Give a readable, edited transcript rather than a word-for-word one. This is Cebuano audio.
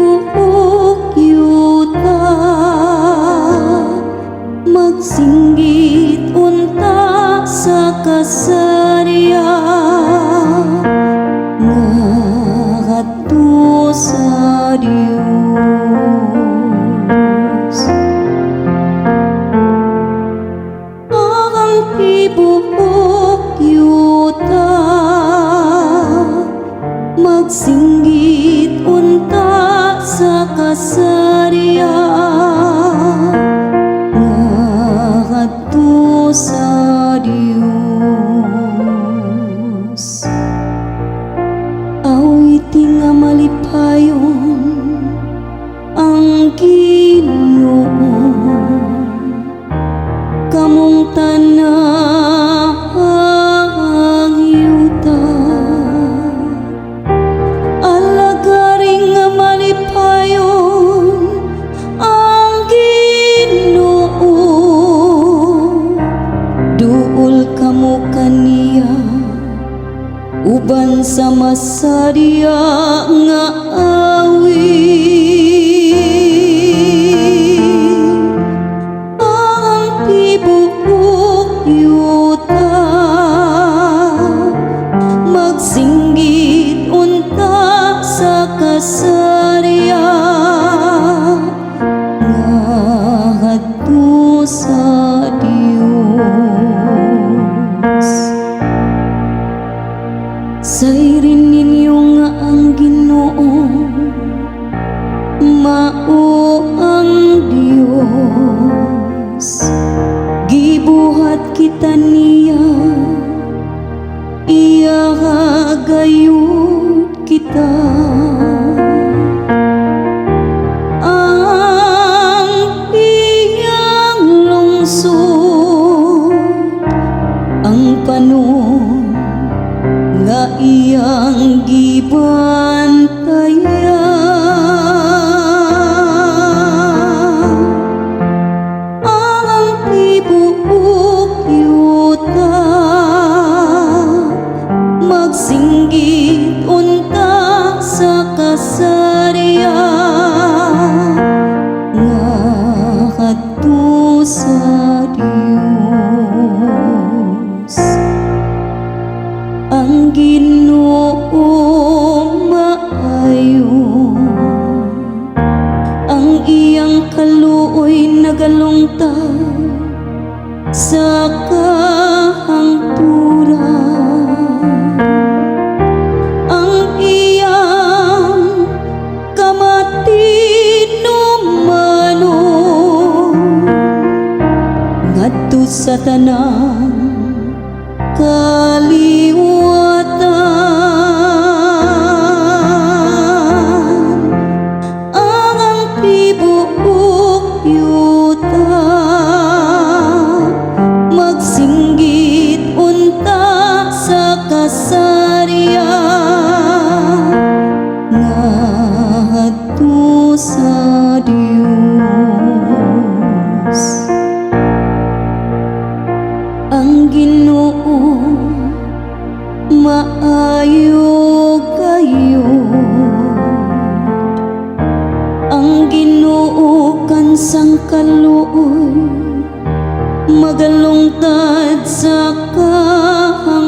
tibuok yuta, magsinggit unta sa kasarya ngadto sa Dios. Ang tibuok yuta, magsinggit unta sa kasarya ngadto sa Dios. Awiti nga malipayon ang Ginoo, kamong tanang yuta. Alagari nga malipayon ang Ginoo. Duol kamo kaniya uban sa masadya nga awit. Ang tibuok yuta, magsinggit unta sa kasarya ngadto sa Dios. Sayrin ninyo nga ang Ginoo mao ang Dios. Gibuhat kita niya, iya gayud kita. Ang iyang lungsod, ang panon nga iyang gibantayan. Ang tibuok yuta, magsinggit unta sa kasarya ngadto sa Dios. Ang Ginoo maayo, ang iyang kaluoy nagalungtad sa kahangturan. Ang iyang kamatinumanon ngadto sa tanang kaliwatan. Ang tibuok yuta, magsinggit unta sa kasarya ngadto sa Dios. Ang Ginoo maayo gayud. Ang Ginoo kansang kaluoy, magalungtad sa kahangturan.